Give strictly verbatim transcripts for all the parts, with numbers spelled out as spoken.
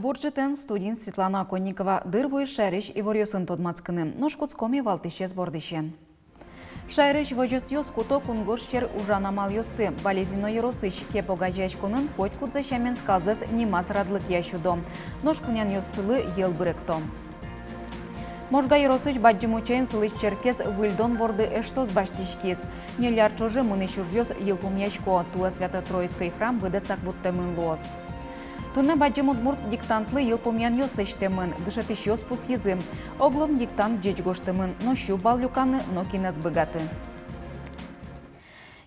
Бур ӝытэн! Студиын Светлана Оконникова. Дыр вуиз шаерысь иворъёсын тодматскыны. Нош кутском ми валтӥсез бордысен. Шаерысь возёсъёс куто кунгож сьӧр ужан амалъёсты. Балезино ёросысь Кеп огазеяськонын котькудзэ сямен скалзэс нимаз радлыкъя сюдо. Нош кунянъёссылы йӧл быректо. Можга ёросысь Бадӟым Учаын сылӥсь черкез выльдон борды эштос басьтӥськиз. Ньыль ар ӵоже мынӥсь ужъёс йылпумъясько, туэ Свято-Троицкой храм быдэсак вуттэмын луоз. Туннэ бадӟым удмурт диктантлы йылпумъянъёс лэсьтэмын. Дышетӥсьёс пусйизы: оглом диктант ӟеч гожтэмын, но сю балл люканы нокин ӧз быгаты.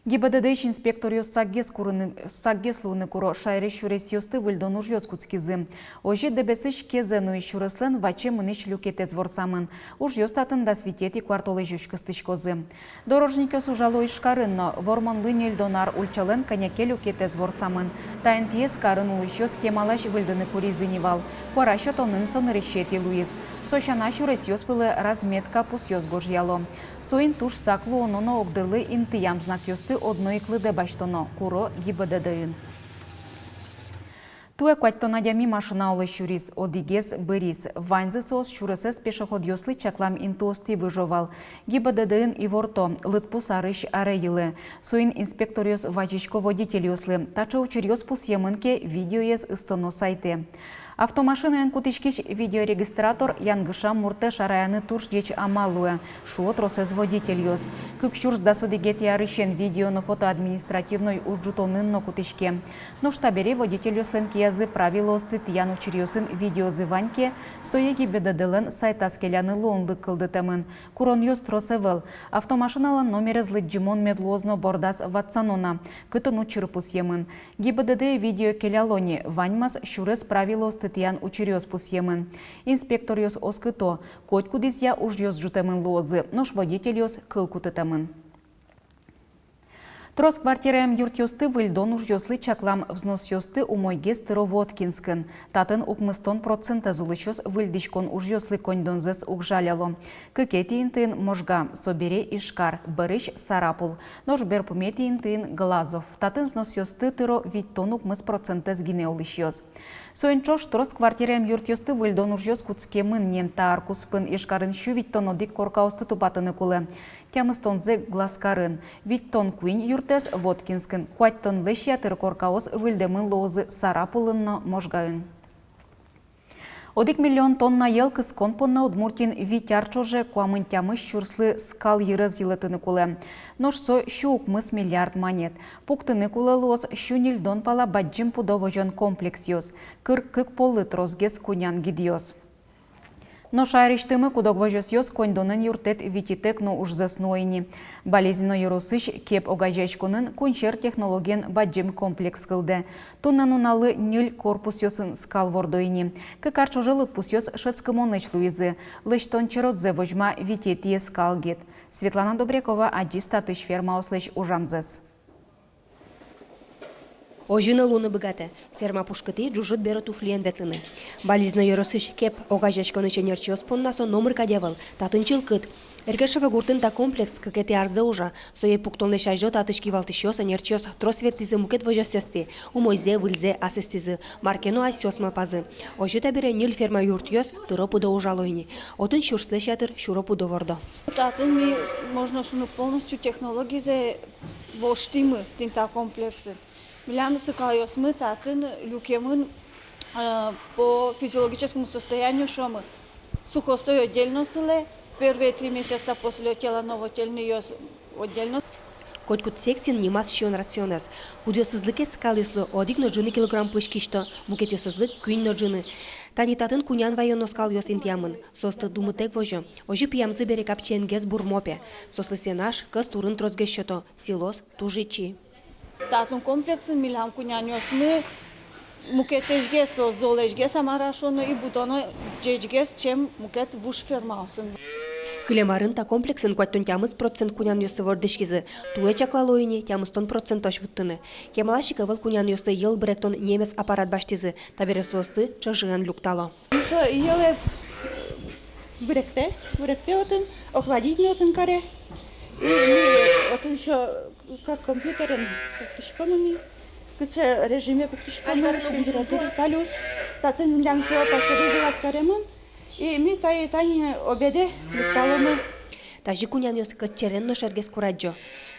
ГИБДД-ысь инспекторъёс сакгес курыны, сакгес луыны куро. Шаерысь сюресъёсты выльдон ужъёс кутскизы. Озьы Дэбесысь Кезэ нуись сюреслэн ваче мынӥсь люкетэз ворсамын. Ужъёс татын дас витетӥ куартолэзёзь кыстӥськозы. Дорожникъёс ужало Ижкарын но. Вормонлы ньыльдон ар ульчалэн кӧня ке люкетэз ворсамын. Та интыез карын улӥсьёс кемалась выльдыны куризы ни вал. Куара сётонын со нырысетӥ луиз. Со сяна, сюресъёс вылэ разметка пусъёс гожъяло. Соин туж сак луоно но огдырлы интыям знакъёсты одно ик лыдэ басьтоно, куро ГИБДД-ын. Туэ куатьтон адями машина улэ сюриз, одӥгез быриз. Ваньзы соос сюресэз пешеходъёслы чаклам интыостӥ выжо вал. ГИБДД-ын иворто: лыдпус арысь аре йылэ. Соин инспекторъёс вазисько водительёслы. Таӵе учыръёс пусъемын ке, видеоез ыстоно сайтэ. Автомашинаен кутӥськись видеорегистратор янгышам муртэ шараяны туж ӟеч амал луэ, шуо тросэз водительёс. Кык сюрс дас одӥгетӥ арысен видео но фото административной уж ӝутонын но кутӥське. Нош табере водительёслэн киязы правилоосты тӥян учыръёсын видеозы вань ке, сое ГИБДД-лэн сайтаз келяны луонлык кылдытэмын. Куронъёс трос ӧвӧл. Автомашиналэн номерез лыдӟымон мед луоз но бордаз ватсано на, кытын учыр пусъемын. ГИБДД-е видео келяло ни, ваньмаз сюрес правилоосты тӥян учыръёс пусъемын. Инспекторъёс оскыто: котькудӥзъя ужъёс ӝутэмын луозы, нош водительёс кыл кутытэмын. Трос квартираем юртъёсты выльдон ужъёслы чаклам взносъёсты умойгес тыро Воткинскын. Татын укмыстон процентэз улӥсьёс выльдӥськон ужъёслы коньдонзэс уг жаляло. Кыкетӥ интыын Можга, собере Ижкар, бӧрысь Сарапул, нош берпуметӥ интыын Глазов. Татын взносъёсты тыро витьтон укмыс процентэз гинэ улӥсьёс. Соин ӵош трос квартираем юртъёсты выльдон ужъёс кутскемын ни. Та ар куспын Ижкарын сю витьтон одӥг коркаосты тупатыны кулэ. Тямыстонзэ Глазкарын, витьтон куинь юртэз Воткинскын, куатьтонлэсь ятыр коркаос выльдэмын луозы Сарапулын но Можгаын. Одӥг миллион тонна йӧл кыскон понна Удмуртиын вить ар ӵоже куамын тямыс сюрслы скал йырез йылэтыны кулэ. Нош со сю укмыс миллиард манет. Пуктыны кулэ луоз сю ньыльдон пала бадӟым пудо возён комплексъёс. Кыр кык поллы тросгес кунян гидъёс. Но шаерысьтымы кудог возёсъёс коньдонэн юрттэт вититэк но ужзэс нуо ини. Балезино ёросысь Кеп огазеяськонын куиньсьӧр технологиен бадӟым комплекс кылдэ. Туннэ нуналлы ньыль корпусъёсын скал вордо ини. Кык ар ӵоже лыдпусъёс шӧдскымонэсь луизы. Лэсьтон черодзэ возьма витетӥез скал гид. Светлана Добрякова адӟиз татысь фермаослэсь ужамзэс. Озьы но луыны быгатэ. Ферма пушкытӥ ӝужыт бере туфлиен ветлыны. Балезино ёросысь Кеп огазеяськонысь ӧнерчиос понна со номыр кадь ӧвӧл, татын чылкыт. Эркешево гуртын та комплекс кыкетӥ арзэ ужа. Сое пуктонлэсь азьло татысь кивалтӥсьёс, ӧнерчиос трос ветлӥзы мукет возёсъёстӥ, умойзэ, выльзэ асэстӥзы, мар ке но асьсэос малпазы. Озьы табере ньыль ферма юртъёс тыро-пыдо ужало ини. Отын сюрслэсь ятыр сюро-пыдо вордо. Татын ми, можно шуыны, полностью технологизэ воштӥмы тӥни та комплексын. Милям скалъёсмы татын люкемын, э, по физиологическому состоянию, шуомы. Сухостой отдельно сылэ, первые три месяца после отела новотельныйёс отдельно. Котькуд секциын нимаз сиён-рационэз. Кудъёсызлы ке скалъёслы одӥг но ӝыны килограмм пызь кисьто, мукетъёсызлы куинь но ӝыны. Тани татын кунян ваёно скалъёс интыямын. Соосты думытэк возё. Озьы пиямзы бере капчиенгес бурмо, пе. Соослы сенаж кӧс турын тросгес сёто, силос туж ичи. Татын комплексын милям кунянъёсмы мукетэсьгес, со золэсьгес, а мар-а шуоно, и будоно ӟечгес, чем мукет вуж фермаосын. Кылем арын та комплексын куатьтон тямыс процент кунянъёссы вордӥськизы, туэ чаклало ини тямыстон процентозь вуттыны. Кемалась ик ӧвӧл кунянъёслы йӧл быректон немез аппарат басьтӥзы, табере соосты ӵыжыен люктало. Со йӧлэз быректэ, быректэ отын, охладить но отын каре. И ми отын ещё как компьютерын пуктӥськомы ми, кыӵе режиме пуктӥськомы, температура, полюс. Татын милям всё пастеризовать каремын, и ми тае тани обеде лыкталомы. Тазьы кунянъёс кӧт черен но шергес курадӟо.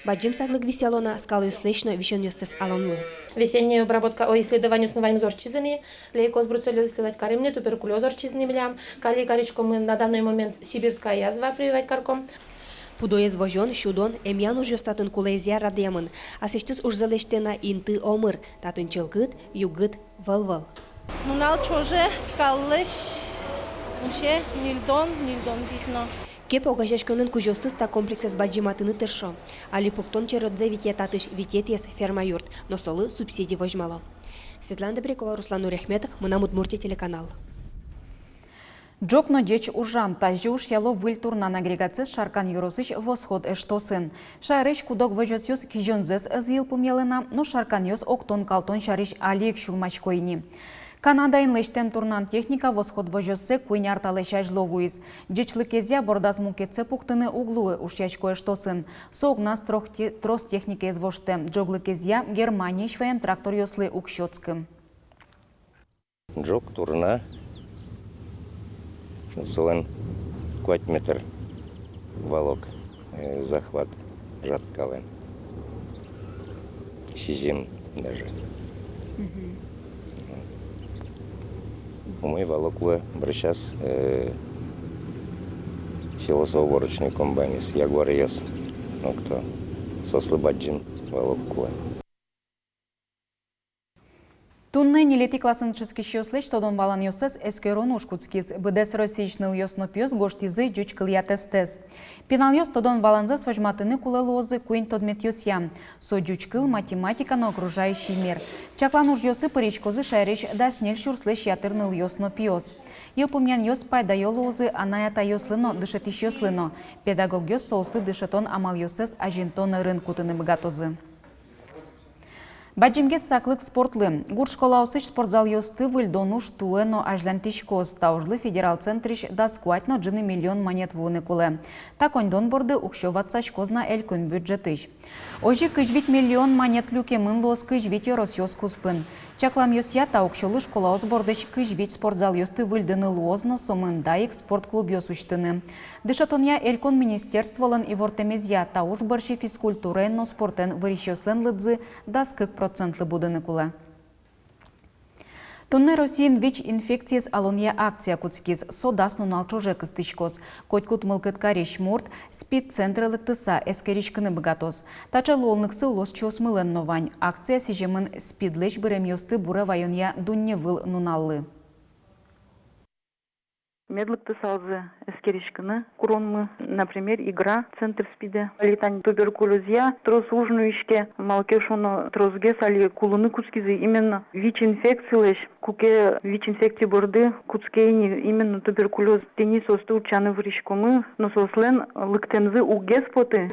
Бадӟым саклык висъяло на скалъёслэсь но висёнъёссэс алонлы. Весенняя обработка, ой, исследованиосмы ваньмыз ортчизы ни, лейкоз, бруцеллёз исследовать карим ни, туберкулёз ортчиз ни милям. Каллен кариськомы на данный момент сибирская язва, прививать карком. Пудоез возён, сюдон, эмъян ужъёс татын кулэезъя радъямын. Аслэсьтыз ужзэ лэсьтэ на инты омыр, татын чылкыт, югыт, вӧл-вӧл. Нунал ӵоже скаллэсь усе ньыльдон, ньыльдон вить но. Кеп огазеяськонын кузёосыз та комплексэз бадӟыматыны тыршо. Али пуктон чередзэ витё татысь витетӥез ферма-юрт, но солы субсиди возьмало. Светлана Добрякова, Руслан Нуряхметов, «Мынам Удмуртие» телеканал. Ӝог но ӟеч ужам. Тазьы ушъяло выль турнан агрегатсэс Шаркан ёросысь «Восход» эштосын. Шаерысь куд-ог возёсъёс кизёнзэс ӧз йылпумъялэ на, но шарканъёс октон-калтон сярысь али ик сюлмасько ини. Канадаын лэсьтэм турнан техника «Восход» возёссэ куинь ар талэсь азьло вуиз. Ӟечлыкезъя бордаз мукетсэ пуктыны уг луы, ушъясько эштосын. Со огназ трох те-, трос техникаез воштэ. Ӝоглыкезъя Германиысь ваем тракторъёслы уг сётскы. Ӝог турна, солэн куать метр валок, э, захват, жаткалэн. Сизьым даже. Мгм. Умой валок луэ, бӧрсьы, э, силосоуборочный комбайнъёс, ягуаръёс, но кто, соослы бадӟым валок кулэ. Туннэ ньылетӥ классын дышетскисьёслэсь тодон-валанъёссэс эскерон уж кутскиз. Быдэс Россиысь нылъёс но пиос гожтӥзы ӟуч кылъя тестэз. Пиналъёс тодон-валанзэс возьматыны кулэ луозы куинь тодметъёсъя. Со ӟуч кыл, математика но окружающий мир. Чаклан ужъёсы пыриськозы шаерысь дас ньыль сюрслэсь ятыр нылъёс но пиос. Йылпумъянъёс пайдаё луозы анай-атайёслы но, дышетӥсьёслы но. Педагогъёс соосты дышетон амалъёссэс азинтон ӧрын кутыны быгатозы. Бадӟымгес саклык спортлы. Гурт школаосысь спортзалъёсты выльдон уж туэ но азьланьтӥськоз. Та ужлы федерал центрысь дас куать но ӝыны миллион манет вуыны кулэ. Та коньдон борды уксё ватсаськоз на элькун бюджетысь. Озьы кызь вить миллион манет люкемын луоз кызь вить ёросъёс куспын. Чакламъёсъя, та уксёлы школаос бордысь кызь вить спортзалъёсты выльдыны луоз но сомында ик спортклубъёс усьтыны. Дышетонъя элькун министерстволэн ивортэмезъя, та уж бӧрсьы физкультураен но спортэн вырисьёслэн лыдзы дас кык процентлы будыны кулэ. Туннэ Россиын ВИЧ-инфекциез алонъя акция кутскиз. Со дас нунал ӵоже кыстӥськоз. Котькуд мылкыд карись мурт СПИД-центре лыктыса эскериськыны быгатоз. Таӵе луонлыксы улосчиосмылэн но вань. Акция сӥземын СПИДлэсь быремъёсты буре ваёнъя дунневыл нуналлы. Мед лыктысалзы эскериськыны куронмы, например, Игра, центр СПИДа. Али тани туберкулёзъя трос уж нуиське, малы ке шуоно, тросгес али кулыны кутскизы именно ВИЧ-инфекцилэсь. Куке ВИЧ-инфекци борды кутске ини именно туберкулёз, тӥни соосты утчаны выриськомы, но соослэн лыктэмзы уггес поты.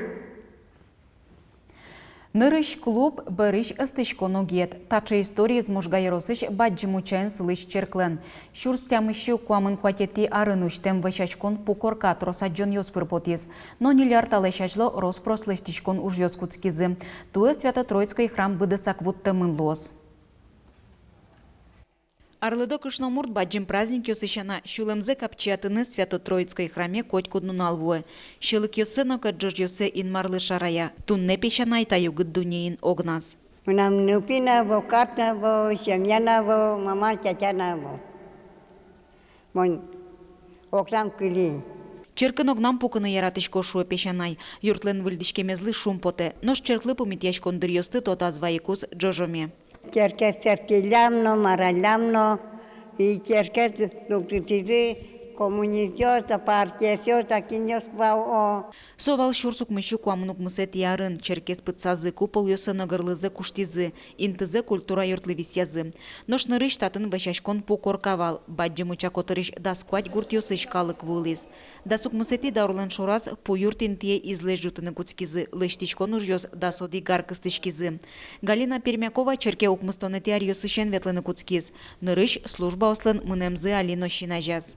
Нырысь клуб, берысь эстӥськон огъет. Таӵе историез Можга ёросысь Бадӟым Учаын сылӥсь черклэн. Сюрс тямыссю куамын куатетӥ арын усьтэм вӧсяськон пу корка трос адӟонъёс пыр потӥз. Но ньыль ар талэсь азьло рос-прос лэсьтӥськон ужъёс кутскизы. Туэ Свято-Троицкой храм быдэсак вуттэмын луоз. Арлыдо кышномурт бадӟым праздникъёсы сяна сюлэмзэ капчиятыны Свято-Троицкой храме котькуд нунал вуэ. Сьӧлыкъёссэ но кӧтӝожъёссэ Инмарлы шарая. Туннэ песянай та югыт дуннеын огназ. Мынам нылпи но ӧвӧл, кат но ӧвӧл, семья но ӧвӧл, мама, тятя но ӧвӧл. Мон огнам кыли. Черкын огнам пукыны яратӥсько, шуэ песянай. Юртлэн выльдӥськемезлы шумпотэ. Нош черклы пумитъяськон дыръёсты тодаз вайыкуз ӝожоме. Черкез сэрттӥллям но, мараллям но, и черкез лыктӥзы коммунистъёс да, партиосъёс да, кинъёс вал, о. Со вал сюрс укмыссю куамын укмысэтӥ арын. Черкез пытсазы, куполъёссэ но гырлызэ куштӥзы, интызэ культура юртлы висъязы. Нош нырысь татын вӧсяськон пу корка вал. Бадӟым Уча котырысь дас куать гуртъёсысь калык вуылӥз. Дас укмысэтӥ даурлэн шораз пу юрт интые излэсь ӝутыны кутскизы, лэсьтӥськон ужъёс дас одӥг ар кыстӥськизы. Галина Пермякова черке укмыстонэтӥ аръёсысен ветлыны кутскиз. Нырысь службаослэн мынэмзы али но син азяз.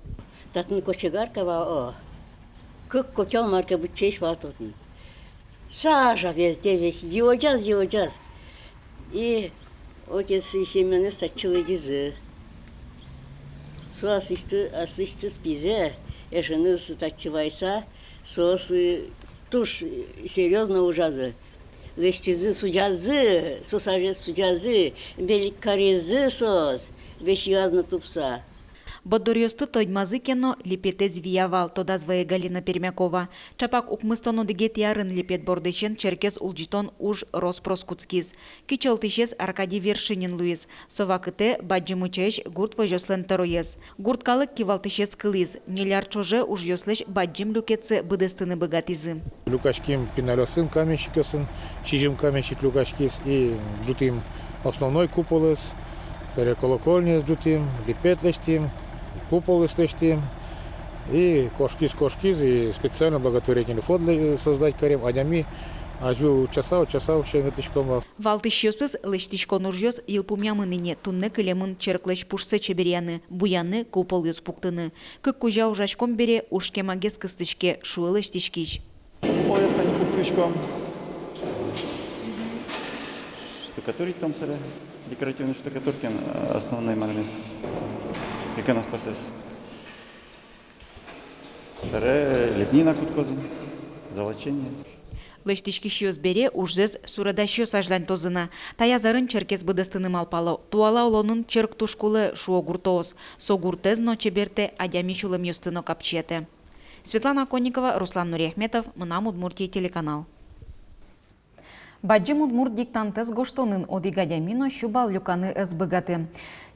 Татын кочегарка вал, о. Кык котёл мар ке быдӟаесь вал татын. Сажа везде весь, йылӟаз, йылӟаз. И отец и семьянэс татчы лыдӟизы. Со асысьты-, асысьтыз пизэ, эшеныз татчы вайса, соос, э, туж серьёзно ужазы. Лэсьтӥзы, судязы, соос азез судязы, берык каризы соос, весь юаз но тупса. Борддоръёсты тодмазы ке но, липетэз вия вал, тодаз вае Галина Пермякова. Чапак укмыстон одӥгетӥ арын липет бордысен черкез улӟытон уж рос-прос кутскиз. Кичӧлтӥсез Аркадий Вершинин луиз. Со вакытэ Бадӟым Учаысь гурт возёслэн тӧроез. Гурт калык кивалтӥсез кылӥз: ньыль ар ӵоже ужъёслэсь бадӟым люкетсэ быдэстыны быгатӥзы. Люкаським пиналъёсын, каменщикъёсын, сизьым каменщик люкаськиз, и ӝутӥм основной куполэз, сэре колокольняез ӝутӥм, липет лэсьтӥм, куполэз лэсьтӥм. И кошкиз, кошкиз, и специально благотворительный фонд лэ-, создать карим, адями азьвыл утчаса, утчаса, утчаса ветлӥськом вал. Валтӥсьёсыз: лэсьтӥськон ужъёс йылпумъямын ини, туннэ кылемын черклэсь пушсэ чеберъяны, буяны, куполъёс пуктыны. Кык кузя ужаськом бере, уж кемагес кыстӥське, шуэ лэсьтӥськись. Куполъёс тани пуктӥськом. Штукатурить там сэре, декоративной штукатуркаен, э, основной мармес, иконостасэз. Сэре лепнина кутскозы, золочение. Лэсьтӥськисьёс бере, ужзэс суредасьёс азьланьтозы на. Таяз арын черкез быдэстыны малпало. Туала улонын черк туж кулэ, шуо гуртоос. Со гуртэз но чебертэ, адями сюлэмъёсты но капчиятэ. Светлана Конникова, Руслан Нуриахметов, «Мынам Удмуртие» телеканал. Бадӟым удмурт диктантэз гожтонын одӥг адями но сю балл люканы ӧз быгаты.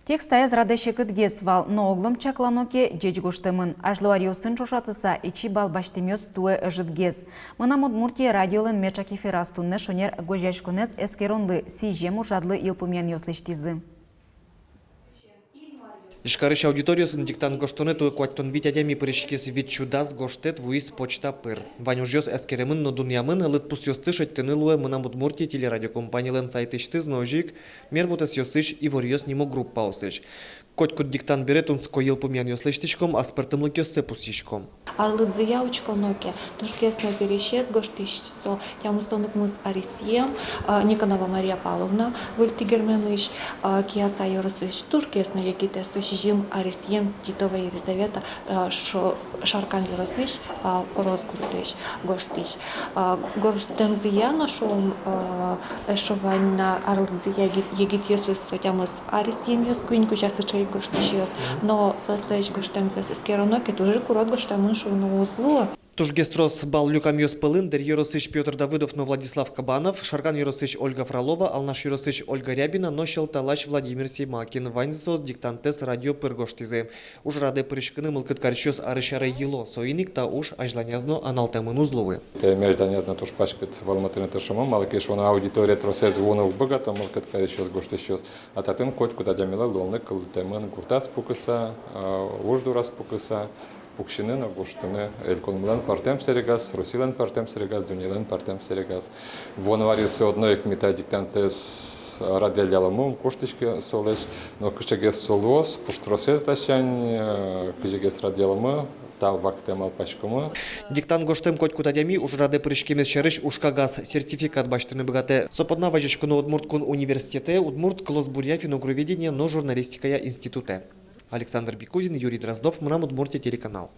Текстаез радэ секытгес вал, но оглом чаклано ке, ӟеч гожтэмын. Азьло аръёсын ӵошатыса, ичи балл басьтэмъёс туэ ӧжытгес. «Мынам Удмуртие» радиолэн меӵак эфираз туннэ шонер гожъяськонэз эскеронлы, сӥзем ужрадлы йылпумъянъёс лэсьтӥзы. Ижкарысь аудиториосын диктант гожтонэ туэ куатьтон вить адями пыриськиз, вить сю дас гожтэт вуиз почта пыр. Вань ужъёс эскеремын но дунъямын, лыдпусъёсты шедьтыны луэ «Мынам Удмуртие» телерадиокомпанилэн сайтысьтыз но озьы ик «Мер вотэсъёсысь иворъёс» нимо группаосысь. Котькуд диктант бере тунсыко йылпумъянъёс лэсьтӥськом, аспӧртэмлыкъёссэ пусйиськом. Арлыдзыя учконо ке, тужгес но пересез гожтӥсь со тямыстон укмыс аресъем, а, Никонова Мария Павловна, Выль Тигерменысь, а, Кияса ёросысь, тужгес но егитэз со, сизьым аресъем Титова Елизавета, а, Шо-, Шаркан ёросысь, а, Порозгуртысь гожтӥсь. А, гожтэмзыя но, шуом, а, эшшо вань на арлыдзыя егит-, егитъёсыз, со тямыс аресъемъёс, куинь кузя сыӵе ик гожтӥсьёс. Но соослэсь гожтэмзэс эскероно ке, туж ик урод гожтэмын шуыны уз луы. Тужгес трос балл люкамъёс пӧлын Дэри ёросысь Пётр Давыдов но Владислав Кабанов, Шаркан ёросысь Ольга Фролова, Алнаш ёросысь Ольга Рябина но Сьӧлталась Владимир Сеймакин. Ваньзы соос диктантэз радио пыр гожтӥзы. Ужрадэ пыриськыны мылкыд карисьёс арысь аре йыло, соин ик та уж азьланяз но аналтэмын уз луы. Та ми азьланяз но туж паськыт вӧлмытыны тыршомы, малы ке шуоно аудитория тросэз вуыны уг быгато, мылкыд карисьёс, гожтӥсьёс. А татын котькуд адямилы луонлык кылдытэмын гуртаз пукыса, а, уж дураз пукыса, пуксьыны но гожтыны элькунмылэн пӧртэм сэрегаз, Россилэн пӧртэм сэрегаз, дуннелэн пӧртэм сэрегаз. Вуоно аръёсы одно ик ми та диктантэз радъяллямы, ум куштӥське солэсь, но кыӵегес со луоз, пуштросэз дасянь, э, кызьыгес радъяллямы, та вакытэ малпаськомы. Диктант гожтэм котькуд адями ужрадэ пыриськемез сярысь ужкагаз, сертификат басьтыны быгатэ. Со понна вазиськоно Удмурт кун университетэ, Удмурт кылосбуръя, финно-угроведения но журналистикая институтэ. Александр Бекузин, Юрий Дроздов, «Мынам Удмуртие» телеканал.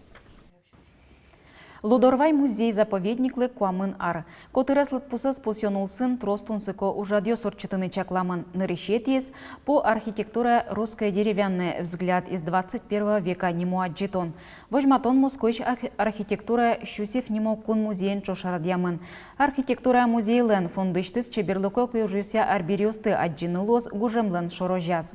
Лудорвай музей-заповедниклы куамын ар. Котырес лыдпусэз пусъён улсын трос тунсыко ужрадъёс ортчытыны чакламын. Нырысетӥез — пу архитектурая «Русское деревянное: взгляд из двадцать первого века» нимо адӟытон. Возьматон Москваысь арх-, архитектурая Щусев нимо кун музейын ӵош радъямын. Архитектурая музейлэн фондысьтыз чеберлыко киужъёсъя арбериосты адӟыны луоз гужемлэн шорозяз.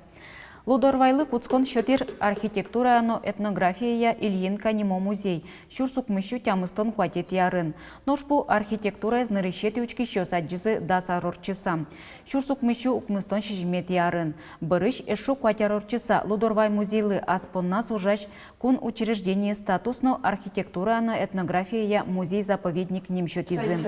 Лудорвайлы кутскон сётӥз архитектурая но этнографияя Ильинка нимо музей сюрс укмыссю тямыстон куатетӥ арын. Нош пу архитектураез нырысетӥ учкисьёс адӟизы дас ар ортчыса, сюрс укмыссю укмыстон сизьыметӥ арын. Бӧрысь эшшо куать ар ортчыса Лудорвай музейлы ас понназ ужась кун учреждение статус но архитектурая но этнографияя музей-заповедник ним сётӥзы.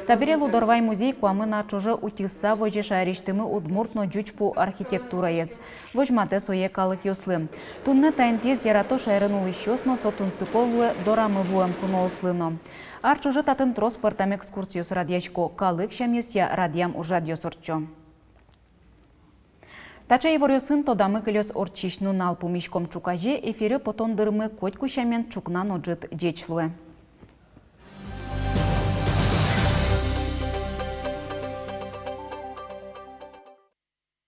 Табере Лудорвай музей куамын ар ӵоже утьыса возе шаерысьтымы удмурт но ӟуч пу архитектураез. Возьматэ сое калыкъёслы. Туннэ та интыез ярато шаерын улӥсьёс но, со тунсыко луэ дорамы вуэм куноослы но. Ар ӵоже татын трос пӧртэм экскурсиос радъясько, калык сямъёсъя радъям ужрадъёс ортчо. Таӵе иворъёсын тодамы кылёз ортчись нунал пумиськом ӵуказе. Эфире потон дырмы котьку сямен ӵукна но ӝыт ӟеч луэ.